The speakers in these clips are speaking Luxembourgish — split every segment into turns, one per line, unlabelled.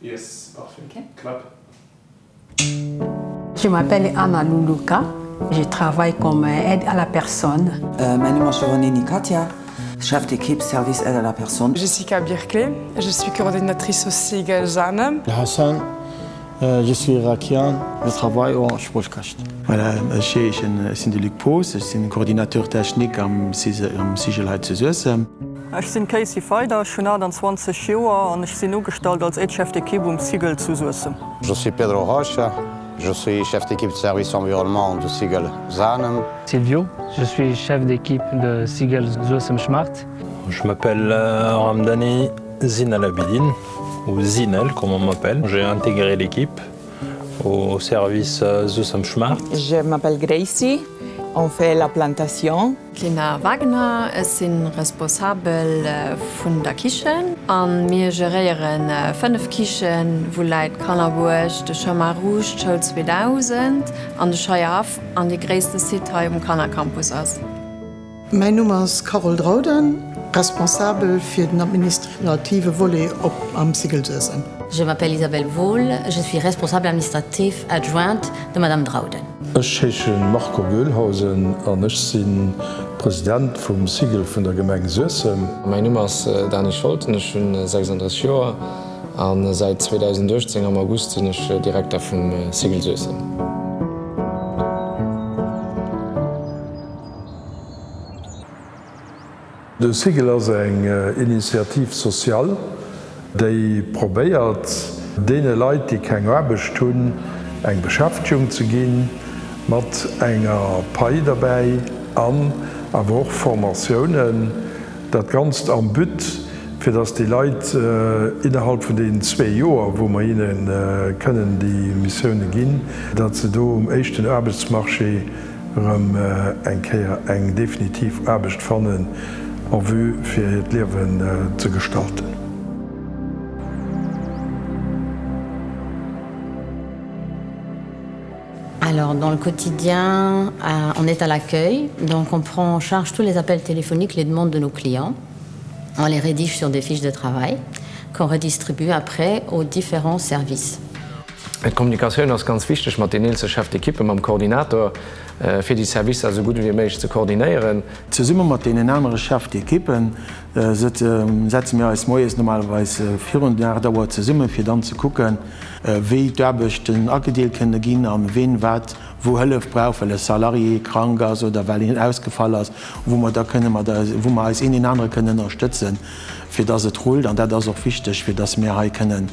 Yes, parfait. Okay. Clap.
Je m'appelle Anna Luluka. Je travaille comme aide à la personne.
Euh, Mäin Numm ass Giovannini Katia, Chef d'équipe Service aide à la personne.
Jessica Birclé, je suis coordinatrice au SIGEL Sanem.
Hassan, je suis irakien, je travaille au Spolkascht.
Voilà, ech heeschen, ech sinn de Luc Poos, ech sinn Coordinateur technique am SIGEL hei zu Suessem.
Ech sinn d'Casey Feider, ech hunn 28 Joer an ech sinn ugestallt als Aide-Chef d'équipe um SIGEL zu Suessem.
Je suis Pedro Rocha, je suis chef d'équipe de service environnement du SIGEL Sanem.
Silvio, je suis chef d'équipe de SIGEL Suessem Schmart.
Je m'appelle Ramdani Zinal Abidine, ou Zinal comme on m'appelle. J'ai intégré l'équipe au service Suessem Schmart.
Je m'appelle Gracie, on fait la plantation.
Lina Wagner, Ech si Responsabel vun der Kichen a mir geréiere 5 Kichen, wou läit d'Kannerbuerg, de Chemin Rouge, d'Schoul 2000 an de Scheierhaff an dee gréisste Site hei um Kannercampus ass.
Mäin Numm ass Carole Drauden, Responsabel fir den administrative Volet op am Cigl Suessem.
Je m'appelle Isabelle Wohl, je suis responsable administrative adjointe de Madame Drauden.
Ech heesche Marco Goelhausen an ech si President vum Cigl vun der Gemeng Suessem.
Mäin Numm ass Dany Scholten, ech hunn 36 Joer a säit 2018 am August sinn ech Direkter vum Cigl Suessem.
De Cigl ass eng Initiative sociale, déi probéiert, deene Leit, déi keng Aarbecht hunn, eng Beschäftegung ze ginn, mat enger Pai derbäi an awer och Formatiounen. Dat Ganzt am But, fir datt déi Leit innerhalb vun deenen zwee Joer, wou mer hinne kënnen déi Missioune ginn, datt se do um éischten Aarbechtsmarché erëm eng Kéier eng definitiv Aarbecht fannen en vue fir hiert Liewen ze gestalten.
Alors dans le quotidien, on est à l'accueil, donc on prend en charge tous les appels téléphoniques, les demandes de nos clients. On les rédige sur des fiches de travail qu'on redistribue après aux différents services.
D'Kommunikatioun ass ganz wichteg mat den eenzel Chef d'équipen, mam Koordinator, fir déi Servicer esou gutt ewéi méiglech ze koordinéieren.
Zesumme mat deenen anere Chef d'équipen setze mir eis moies normalerweis virun den 8 Auer zesummen, fir dann ze kucken, wéi d'Aarbechten agedeelt kënne ginn an ween wat wou Hëllef brauch, well e Salarié krank ass oder well een ausgefall ass, wou mer da kënne mat eis, wou mer eis een deen anere kënnen ënnerstëtzen, fir dass et rullt. An dat ass och wichteg, fir dass mir hei kënnen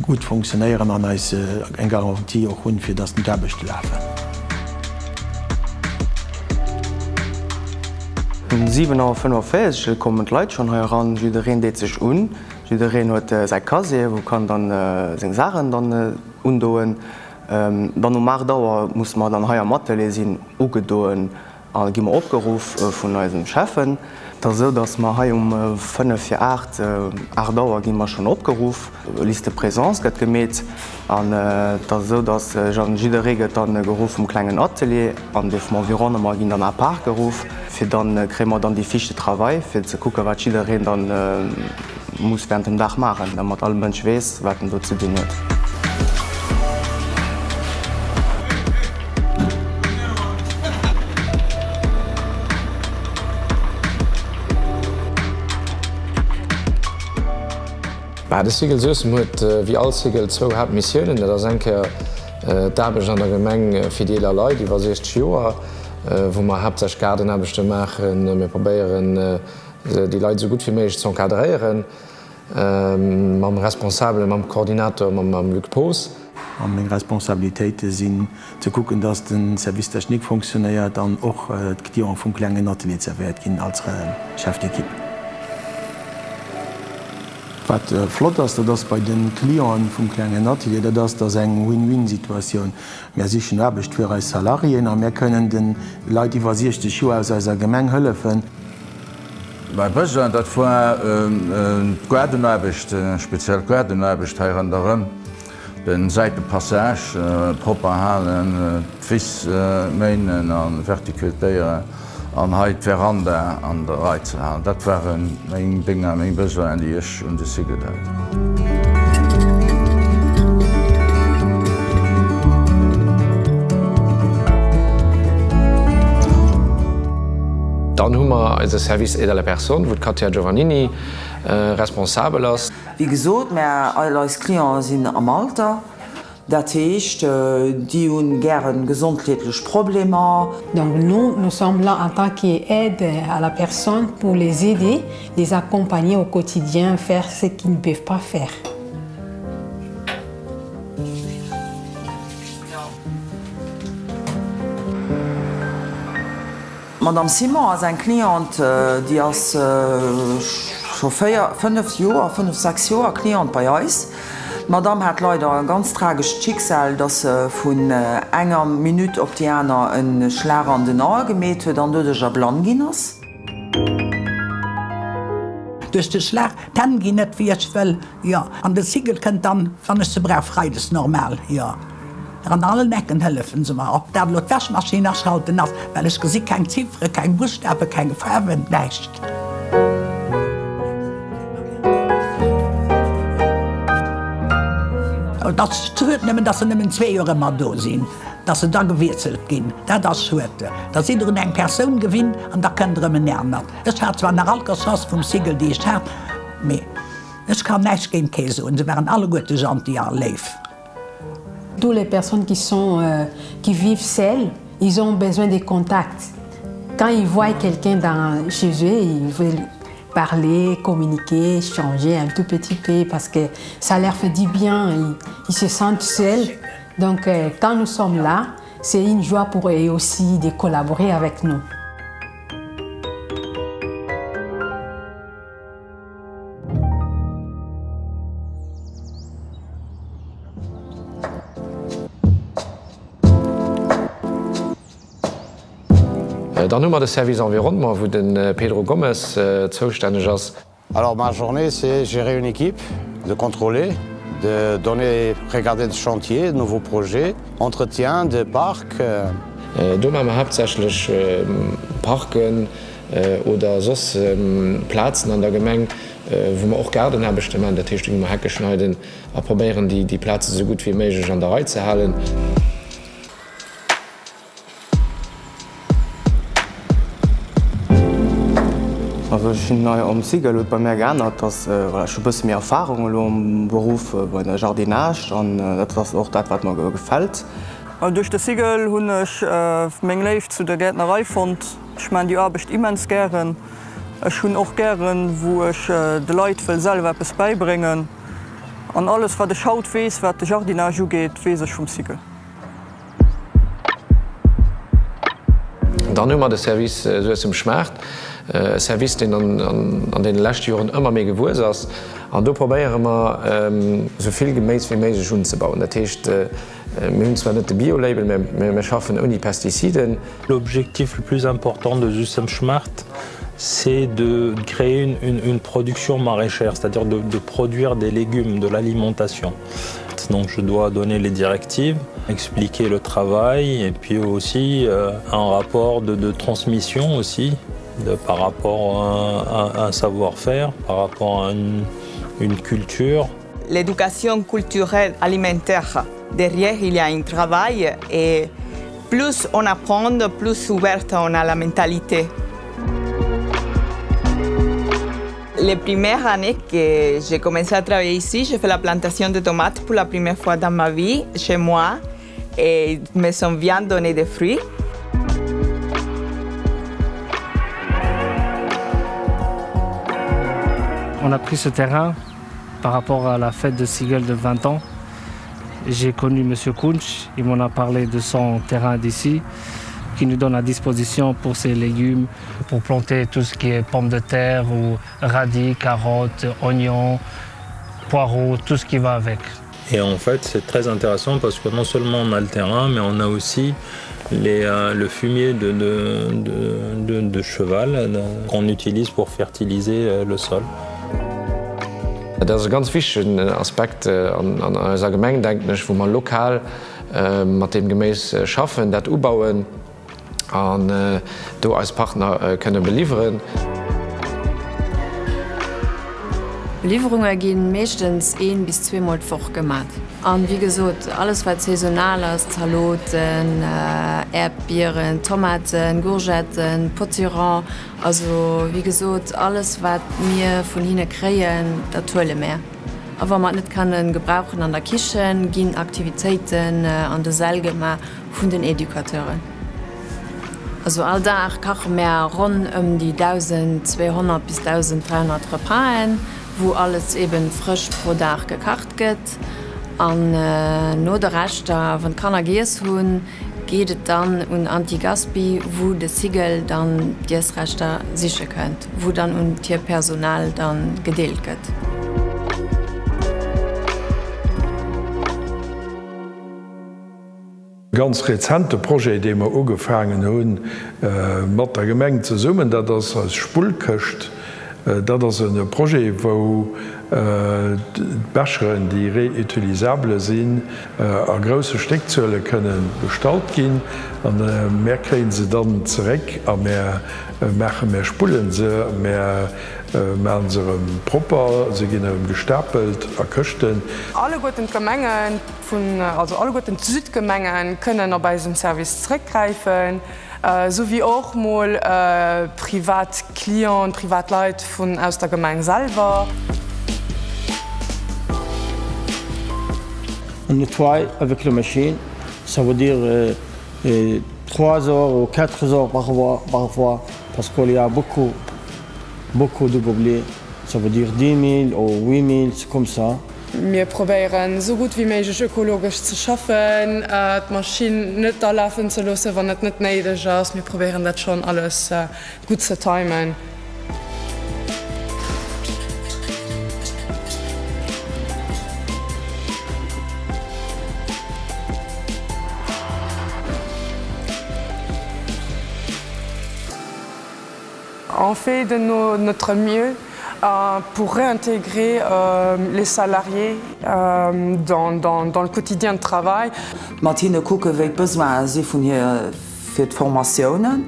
gutt funktionéieren an eis eng Garantie och hunn, fir dass d'Aarbechte lafen.
Um 7 Auer 45 kommen d'Leit schonn hei eran. Jiddereen deet sech un, jiddereen huet säi Casier, wou kann dann seng Saachen dann undoen. Dann um 8 Auer musse mer dann hei am Atelier sinn, ugedoen a gi mer opgeruff vun eisem Cheffen. Et ass esou, datt mer hei um 5 vir 8, 8 Auer gi mer schonn opgeruff, Liste de présence gëtt gemeet an et ass esou, datt jidderee gëtt dann geruff vum klengen Atelier an déi vum Environnement ginn dann à part geruff, fir dann kréie mer dann déi Fiche de travail fir ze kucke wat jiddereen dann muss während dem Dag maachen, dermat all Mënsch weess, wat en do ze dinn huet. Bah, de Cigl Suessem huet, wéi all Cigl, zwou Haaptmissiounen. Dat ass eng Kéier d'Aarbecht an der Gemeng fir déi eeler Leit iwwer 60 Joer, wou mer haaptsächlech Gaardenaarbechte maachen. Mir probéieren, déi Leit esou gutt wéi méiglech ze encadréieren, mam Responsabelen, mam Koordinator, mam Luc Poos.
A meng Responsabilitéite sinn ze kucken, dass de Service technique fonctionnéiert an och d'Clienten vum klengen Atelier zerwéiert ginn als Chef d'équipe. Wat flott ass, dat ass bei de Clienten vum klengen Atelier, dat ass, dass eng Win-win-Situatioun. Mär sichen Aarbecht fir eis Salariéen a mär kënnen de Leit iwwer 60 Joer aus eiser Gemeng hëllefen.
Mäi Besoin, dat war d'Gaardenaarbecht, speziell d'Gaardenaarbecht hei ronderëm, de Säitepassage propper halen, d'Wiss méinen a verticultéieren an hei d'Veranda an der Rei ze halen. Dat ware meng Dénger, meng Besoinen, déi ech un de Cigl hat.
hu mer eise Service Aide à la personne, wou d'Katia Giovannini responsabel ass.
Wéi gesot, mä all eis Clienten sinn am Alter. Dat heescht, déi hunn gären gesondheetlech Problemer.
Donc nous, nous sommes là en tant qu'aide à la personne pour les aider, les accompagner au quotidien, faire ce qu'ils ne peuvent pas faire.
D'Madame Simon ass eng Cliente, déi ass scho 4, 5 Joer, 5, 6 Joer Cliente bei eis. D'Madame hat leider e ganz tragescht Schicksal, dass se vun enger Minutt op déi aner e Schlag an den Ae gemeet huet an doduercher blann ginn ass.
Duerch de Schlag, d'Hänn ginn net wéi ech wëll, jo, an de Cycle kënnt dann, wann ech se brauch, freides normal, jo. An allen Ecken hëllefen se mer, ob dat elo d'Wäschmaschinn aschalten ass, well ech gesi keng Ziffere, keng Buschtawe, keng Faarwen, näischt. Et ass schued nëmmen, dass se nëmmen zwee Joer ëmmer do sinn, dass se da gewiesselt ginn, dat ass schued. Da sidd der un eng Persoun gewinnt an da kënnt erëm en anert. Ech hat zwar nach all d'Ressourcë vum Cycle, déi ech hat, mee ech kann näischt géint kee soen, se waren alleguerte gentil a léif.
Toutes les personnes qui sont euh, qui vivent seules, ils ont besoin de contacts. Quand ils voient quelqu'un dans chez eux, ils veulent parler, communiquer, changer un tout petit peu parce que ça leur fait du bien, ils, ils se sentent seuls. Donc euh, quand nous sommes là, c'est une joie pour eux aussi de collaborer avec nous.
Dann hu mer de Service Environnement, wou de Pedro Gomes zoustänneg ass.
Alors ma journée c'est gérer une équipe, de contrôler, de donner, regarder de chantiers, de nouveaux projets, entretien de parcs.
Do maache mer haaptsächlech Parken oder soss Plazen an der Gemeng, wou mer och Gaardenaarbechte maachen, dat heescht, wou mer Hecke schneiden a probéieren, déi Plaze sou gutt wéi méiglech an der Rei ze halen.
Also ech hunn hei am Cigale huet bei mär geännert, dass voilà, ech hu bësse méi Erfahrung elo am Beruff bei der Jardinage an dat ass och dat wat mer gefält.
Duerch de Cigale hunn ech meng Léift zu der Gäertnerei fonnt. Ech maan déi Aarbecht immens gären. Ech hunn och gären wou ech de Leit wëll selwer eppes bäibréngen. An alles wat ech haut weess wat de Jardinage ugeet, weess ech vum Cycle.
Dann hu mer de Service Suessem Schmaacht, e Service deen an deene leschte Joren ëmmer méi gewuess ass. An do probéiere mer esou vill Geméis wéi méiglech unzebauen. Dat heescht, Mir hunn zwar net de Bio-Label, mä mir schaffen ouni Pestiziden.
L'objectif le plus important de Suessem Schmaacht, c'est de créer une, une, une production maraîchère, c'est-à-dire de, de produire des légumes, de l'alimentation. Donc je dois donner les directives, expliquer le travail et puis aussi euh, un rapport de, de transmission aussi de, par rapport à un, un savoir-faire, par rapport à une, une culture.
L'éducation culturelle alimentaire, derrière il y a un travail et plus on apprend, plus ouverte on a la mentalité. Les premières années que j'ai commencé à travailler ici, j'ai fait la plantation de tomates pour la première fois dans ma vie, chez moi, et me sont bien donné des fruits.
On a pris ce terrain par rapport à la fête de Siegel de 20 ans. J'ai connu M. Kunch, il m'en a parlé de son terrain d'ici qui nous donne à disposition pour ses légumes, pour planter tout ce qui est pommes de terre ou radis, carottes, oignons, poireaux, tout ce qui va avec.
Et en fait, c'est très intéressant parce que non seulement on a le terrain, mais on a aussi les, euh, le fumier de, de, de, de, de cheval euh, qu'on utilise pour fertiliser euh, le sol.
Dat ass e ganz wichtegen Aspekt an eiser Gemeng, denken ech, wou mer lokal mat deem Geméis schaffen, dat ubauen an do eis Partner kënne beliwweren.
Liwwerunge gi meeschtens een bis zweemol d'Woch gemat. An wéi gesot, alles wat saisonal ass, Zaloten, Äerdbieren, Tomaten, Gourgetten, Potiron, also wéi gesot alles wat mir vun hinne kréien, dat huele mär. A wa mer et net kennen gebrauchen an der Kichen, ginn Aktivitéiten an de Säll gemaach vun den Educateuren. Also all Dag kache mär ronn ëm déi 1.200 bis 1.300 Repasen, wou alles eben frësch pro Dag gekacht gëtt. An no de Reschter, wann d'Kanner giess hunn, geet et dann un Antigaspi, wou de Cigl dann d'Iessreschter siche kënnt, wou dann un d'Hir Personal dann gedeelt gëtt.
E ganz rezente Projet, dee mer ugefaangen hu mat der Gemeng zesummen, dat ass eis Spullkëscht. Dat ass e Projet, wou d'Becheren, déi réutilisable sinn, a grousse Stéckzuele kënne bestallt ginn. A mär kréie se dann zeréck a mär maache, mär spullen se, mär maache se erëm propper, se ginn erëm gestapelt a Këschten.
Alleguerten d'Gemengen vun, also alleguerten d'Südgemenge kënnen op eisen Service zréckgräifen, esou wéi och mol privat Clienten, privat Leit vun aus der Gemeng selwer.
On nettoie avec la machine, ça veut dire 3 heures ou 4 heures parfois, parfois parce qu'il y a beaucoup, beaucoup de gobelets, ça veut dire 10 000 ou 8 000, c'est comme ça.
Mir probéieren esou gutt wéi méiglech ökologesch ze schaffen, d'Maschinn net alafen ze loossen, wann et net néideg ass. Mir probéieren dat schonn alles gutt ze timen. On fait de notre mieux pour réintégrer les salariés dans dans le quotidien de travail.
Mat hinne kucke wéi d'Besoine si vun hir fir d'Formatiounen,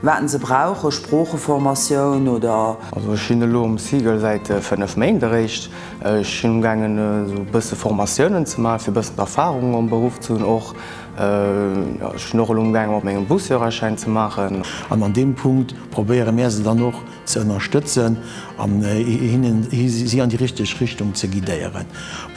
wat se brauchen, Sproocheformatioun oder.
Also ech sinn elo um Cigl säit 5 Méint eréischt. Ech sinn umgaangen esou e bësse Formatiounen ze maachen, fir e bëssen Erfahrung am Beruff ze hunn och. Ech sinn och elo umgaangen mat mengem Busführerschäin ze maachen.
An an deem Punkt probéiere mär se dann och ze ënnerstëtzen an hinnen si an déi richteg Richtung ze guidéieren.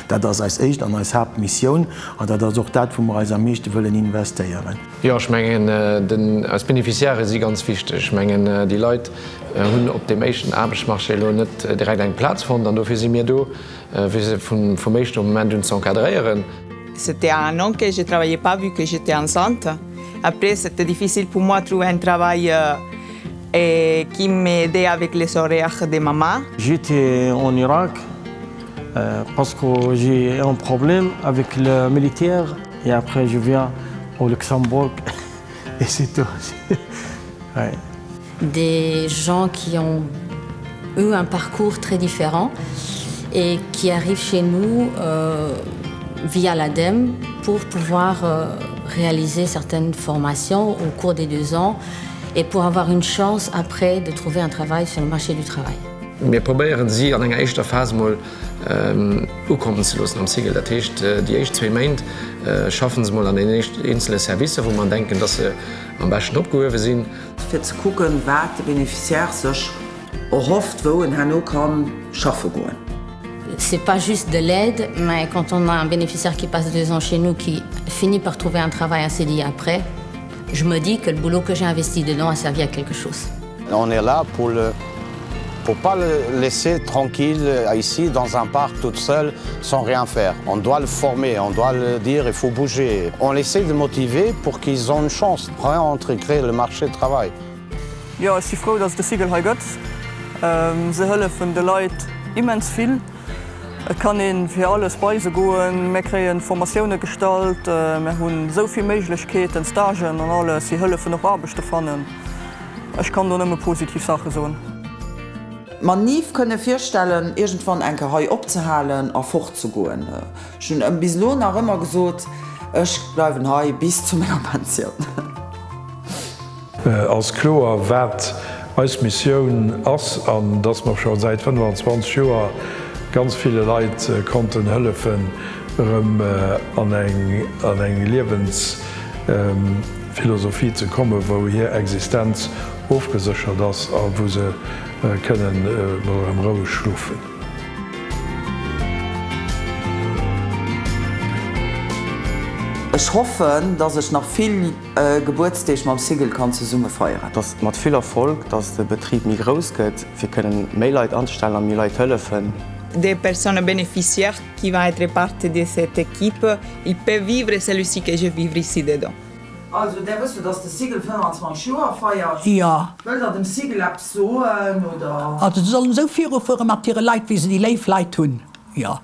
Dat ass eis éischt an eis Haaptmissioun an dat ass och dat, wou mer eis am meeschte wëllen investéieren.
Jo, ech mengen, den, eis Beneficiairë si ganz wichteg. Ech mengen, déi Leit hunn op deem éischten Aarbechtsmarché elo net direkt eng Plaz fonnt an dofir si mir do, fir se vum, vum éischte Moment un z'encadréieren.
C'était un an que je travaillais pas vu que j'étais enceinte. Après, c'était difficile pour moi de trouver un travail euh, et qui m'aidait avec les horaires de maman.
J'étais en Irak euh, parce que j'ai un problème avec le militaire et après je viens au Luxembourg et c'est tout. ouais.
Des gens qui ont eu un parcours très différent et qui arrivent chez nous euh, via l'ADEME pour pouvoir euh, réaliser certaines formations au cours des deux ans et pour avoir une chance après de trouver un travail sur le marché du travail.
Mir probéieren si an enger éischter Phas mol ukommen ze loossen am Cigl. Dat heescht, déi éischt zwéi Méint schaffen se mol an den eenzele Servicer, wou mer denken, dass se am beschten opgehuewe sinn.
Fir ze kucken, wat de Beneficiaire sech erhofft, wou en herno ka schaffe goen.
C'est pas juste de l'aide, mais quand on a un bénéficiaire qui passe deux ans chez nous, qui finit par trouver un travail un CDI après, je me dis que le boulot que j'ai investi dedans a servi à quelque chose.
On est là pour le pour pas le laisser tranquille ici dans un parc toute seule sans rien faire. On doit le former, on doit le dire il faut bouger. On essaie de motiver pour qu'ils ont une chance de réintégrer le marché de travail.
Jo, ech si frou, dass et de Cigl hei gëtt. Se hëllefen de Leit immens vill. Et kann ee fir alles bei se goen. Mir kréie Formatioune gestallt, mir hunn esou vill Méiglechkeeten, Stagen an alles. Si hëllefen och Aarbechte fannen. Ech kann do nëmme positiv Saache soen.
Mer ni kënne virstellen, iergendwann eng Kéier hei opzehalen a fortzegoen. Ech hunn bis elo nach ëmmer gesot, ech bleiwen hei bis zu menger Pensioun.
Ass kloer, wat eis Missioun ass an dass mer scho säit 25 Joer. ganz ville Leit konnten hëllefen, erëm an eng an eng Liewensphilosophie ze kommen, wou hir Existenz ofgeséchert ass a wou se kënnen mol erëm roueg schlofen.
Ech hoffen, dass ech nach vill Gebuertsdeeg mam Sigel kann zesumme feieren.
Dass mat vill Erfolg, dass de Betrib méi grouss gëtt, fir kënnen méi Leit anzestellen a méi Leit hëllefen.
Des personnes bénéficiaires qui vont être parte de cette équipe, ils peuvent vivre celui-ci que je vivre ici dedans.
Also, där wësst jo, dass de Sigel 25 Joer feiert.
Jo.
Wëllt der dem Sigel eppes soen, oder?
Also, se sollen esou virufuere mat hire Leit, wéi se déi léif Leit hunn. Jo.